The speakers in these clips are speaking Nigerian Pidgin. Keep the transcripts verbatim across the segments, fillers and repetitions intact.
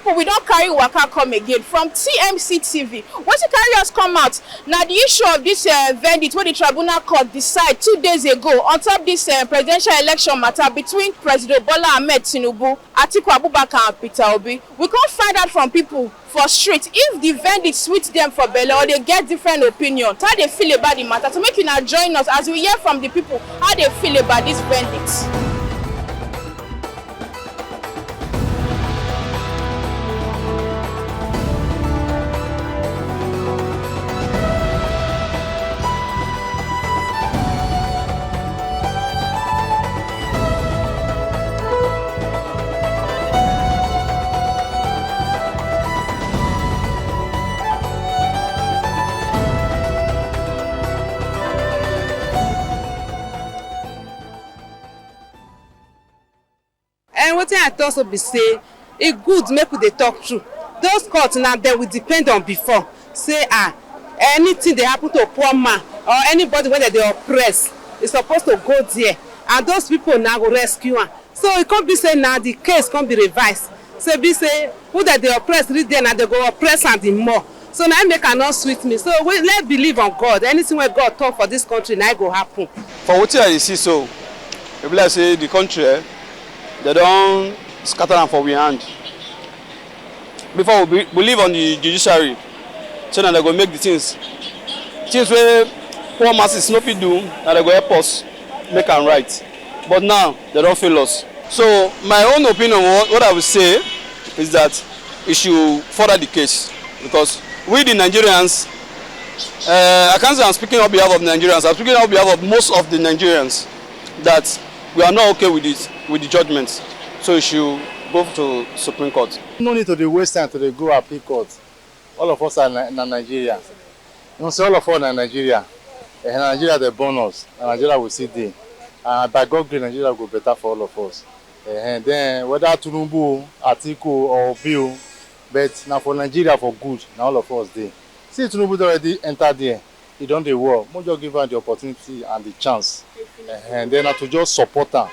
We don carry waka come again from T M C T V. Wetin carry us come out na the issue of this uh, verdict wey the tribunal court decide two days ago on top this uh, presidential election matter between President Bola Ahmed Tinubu, Atiku Abubakar and Peter Obi. We come find out from people for street if the verdict sweet them for belle or they get different opinion. How they feel about the matter? So make una join us as we hear from the people how they feel about this verdict. And wetin I talk so be say e good make we dey talk true. Those court na dem we depend on before. Say ah, anything dey happen to poor man or anybody wey dem dey oppress, e suppose to go there. And those people na go rescue am. So e come be say na the case come be revised. Say be say who dem dey oppress reach there na dem go oppress am the more. So na im make am no sweet me. So we let believe on God. Anything wey God talk for this country na e go happen. For wetin I dey see so, e be like say the country eh, dem don scatter am for we hand. Before we be, we live on the judiciary, so na dem go make the things things wey poor masses no fit do na dem go help us make am right. But now dem don fail us. So my own opinion, what, what I would say is that e should further the case because we the Nigerians, uh, I can't say I'm speaking on behalf of Nigerians, I'm speaking on behalf of most of the Nigerians that we are not okay with it, with the judgment. So e should go to Supreme Court. No need to dey waste time to dey go appeal court. All of us are na Nigeria. You know say all of us na Nigeria. Eh, na Nigeria dey born us. Na Nigeria we still dey. And by God grace, Nigeria go better for all of us. Eh, then whether Tinubu, Atiku or Obi o, but na for Nigeria for good, na all of us dey. See Tinubu don already enter there. He don dey work. Make we just give am the opportunity and the chance. Eh, then na to just support am.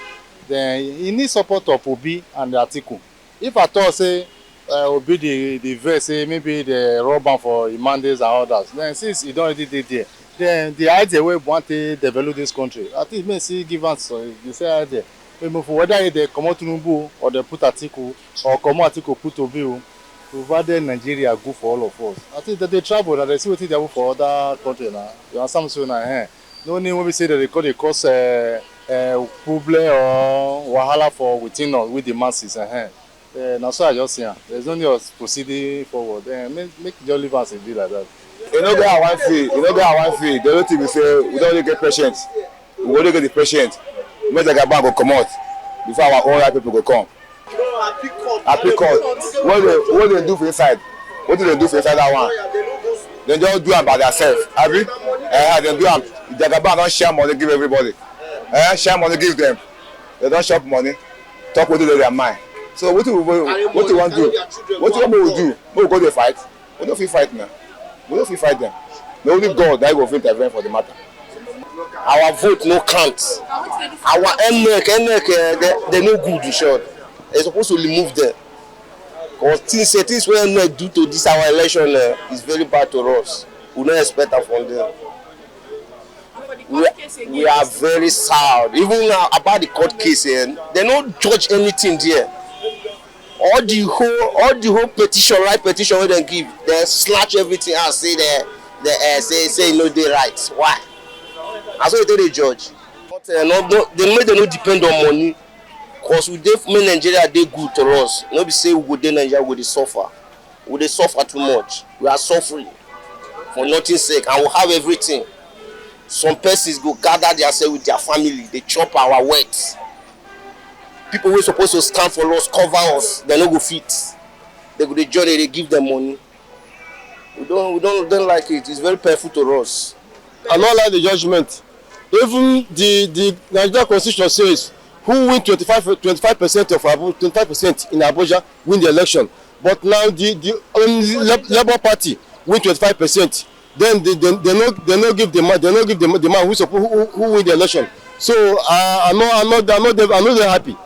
Then he need support of Obi and Atiku. If at all say uh, Obi dey dey vex say maybe dey rob am for Imandes and others, then since e don already dey there, then the idea wey we wan take develop this country, at least make e still give am some the same idea. Make e move forward. Whether e dey comot Tinubu or dey put Atiku or comot Atiku put Obi o, provided Nigeria good for all of us. At least dem dey travel na dem see wetin dey happen for other country na. You understand me so na? Ehen. No need wey be say dem dey come dey cause uh, uh, problem or wahala for within us with the masses. Ehen. Eh, na so I just see am. There's no need of proceeding forward. Eh, make, make you just leave am as e be like that. E no get how I wan feel. E no get how I wan feel. The only thing be say we don only get patient. We go only get the patient. Make Jagaban go comot before our own right people go come. Appeal court. What they, what they do for inside? What do they do for inside that one? They just do am by themselves. Abi? Eh, they do am. Jagaban don share money give everybody. Eh, share money give them. They don chop money. Talk wetin dey their mind. So wetin we wetin we wan do? Wetin we do? Make we go dey fight? We no fit fight na. We no fit fight them. Na only God na go fit intervene for the matter. Our vote no count. Our NEC, NEC, uh, they, they no good in short. They supposed to remove them. Because things, eh, things wey NEC do to this our election uh, is very bad to us. We no expect am from them. We, we are very sad. Even uh, about the court case, eh, they no judge anything there. All the whole, all the whole petition, right petition wey dem give, dem snatch everything and say dem, dem uh, say say e no dey right. Why? Na so dem take dey judge. But uh, no, no, dem make dem no depend on money. Cause we dey make Nigeria dey good to us. No be say we go dey Nigeria we go dey suffer. We dey suffer too much. We are suffering for nothing sake and we have everything. Some persons go gather themselves with their family, dey chop our wealth. People wey suppose to stand for us, cover us, dem no go fit. Dem go dey join, dem dey give dem money. We don't, we don't, don't like it. It's very painful to us. I no like the judgment. Even the the Nigeria constitution says who win twenty-five twenty-five percent of Abu twenty-five percent in Abuja win the election. But now the the um, Lab- Labour Party win twenty-five percent. Then they, they, they no they no give the man they no give the, the man who support who, who who win the election. So I I no I no I no dey I no dey happy.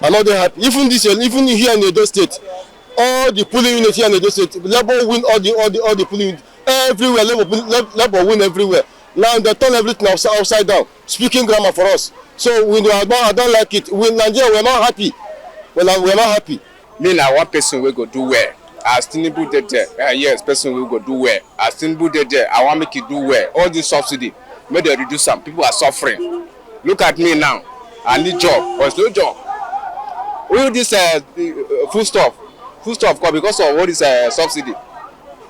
I no dey happy. Even this year, even here in Edo State, All the polling units here in Edo State, Labour win all the all the all the polling units everywhere. Labour win- Lab- Labour win everywhere. Now they turn everything upside, upside down, speaking grammar for us. So we, I don't, I don't like it. We Nigeria, we're not happy. Well, we're not happy. Me na one person wey go do well. As Tinubu dey there, uh, yes, person wey go do well. As Tinubu dey there, I wan make e do well. All this subsidy, make dem reduce am. People are suffering. Look at me now. I need job, but no job. All this uh, uh, food stuff, food stuff come because of all this uh, subsidy.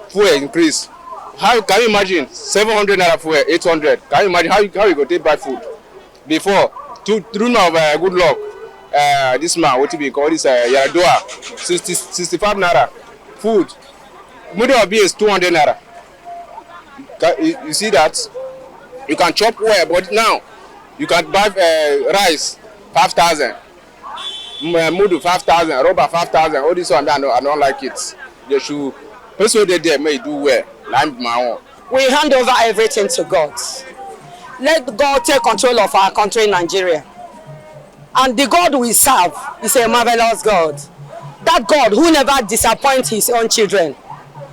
Fuel increase. How can you imagine? Seven hundred naira fuel, eight hundred. Can you imagine how you, how you go take buy food? Before, two three man of uh, good luck. Uh, this man, what you be call this uh, Yaradua, sixty, sixty-five naira. Food, middle of beer is two hundred naira. Ca- You, you see that? You can chop well, but now you can buy uh, rice five thousand, m- uh, mudu five thousand, rubber five thousand. All this one, I don't, I don't like it. They should, person dey there, may do well. Like my own. We hand over everything to God. Let God take control of our country, Nigeria. And the God we serve is a marvelous God. That God who never disappoints his own children.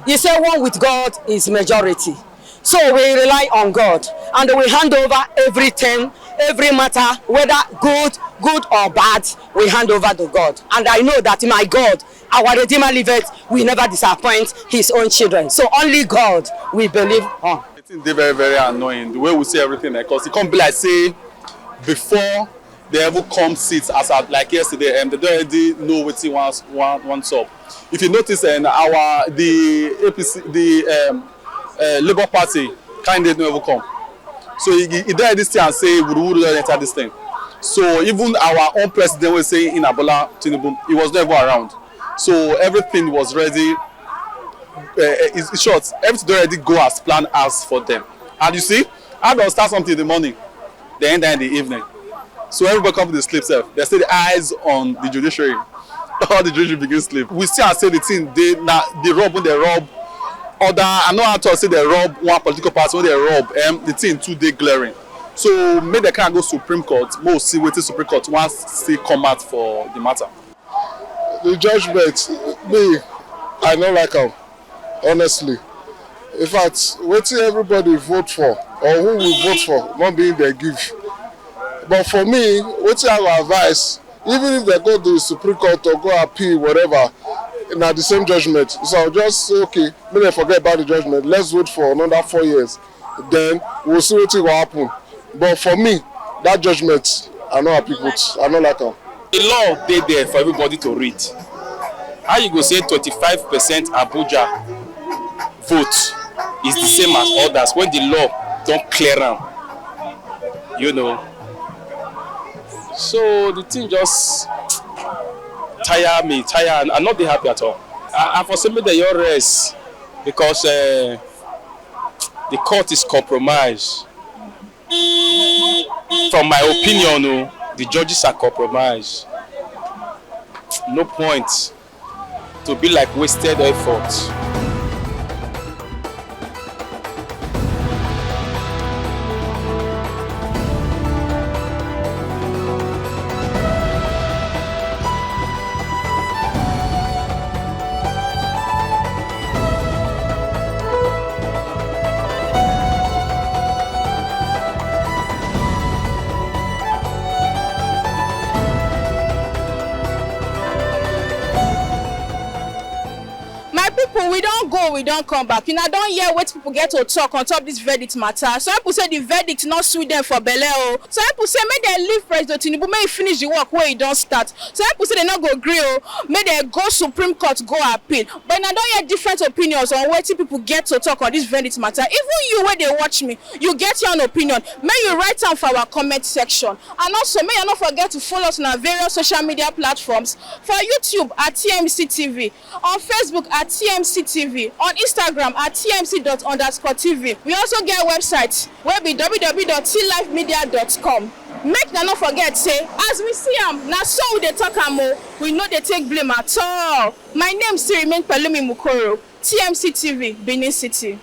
He said, "One with God is majority." So we rely on God and we hand over everything, every matter, whether good, good or bad, we hand over to God. And I know that my God, our Redeemer liveth, will never disappoint his own children. So only God we believe on. The thing dey very, very annoying. The way we see everything, because it come be like say before they even come sit as at like yesterday, and they don't already know wetin wan wan wan sup. If you notice, and our the A P C, the um, uh, Labour Party candidate no even come. So he, he, he don already see and say wuruwuru don enter this thing. So even our own president wey say in Abola Tinubu, he was not even around. So everything was ready. Uh, in short, everything don already go as planned as for them. And you see, I don start something in the morning, they end in the evening. So everybody come to the sleep self. They say the eyes on the judiciary. All the judiciary begin sleep. We see and say the thing they na the rub when they rub. Other I know how to say they rub one political party when they rub. Um, the thing too dey glaring. So make they can go Supreme Court. We'll see what the Supreme Court wants to come out for the matter. The judgment, me, I no like am, honestly. In fact, wetin everybody vote for or who we vote for, not being they give. But for me, wetin I go advise, even if they go to the Supreme Court or go appeal, whatever, na the same judgment. So I'll just say, okay, make dem forget about the judgment. Let's vote for another four years. Then we'll see what will happen. But for me, that judgment, I no happy with. I no like am. The law dey there for everybody to read. How you go say twenty-five percent Abuja vote is the same as others when the law don clear am? You know. So the thing just tire me, tire. I no dey happy at all. I, I for say make dem your rest because uh, the court is compromised. From my opinion, oh, the judges are compromised. No point to be like wasted effort. My people, we don go, we don come back. Una don hear wetin people get to talk on top this verdict matter. Some people say the verdict no sweet them for belle o. Some people say make dem leave President Tinubu, make he finish the work wey he don start. Some people say dem no go gree o, make dem go Supreme Court go appeal. But una don hear different opinions on wetin people get to talk on this verdict matter. Even you wey dey watch me, you get your own opinion. Make you write am for our comment section. And also, make you no forget to follow us on our various social media platforms, for YouTube at T M C T V, on Facebook at T M C T V, on Instagram at T M C dot underscore T V. We also get website wey be W W W dot T life media dot com. Make una no forget say, as we see am, na so we dey talk am o. We no dey take blame at all. My name still remain Pelumi Mukoro, T M C T V, Benin City.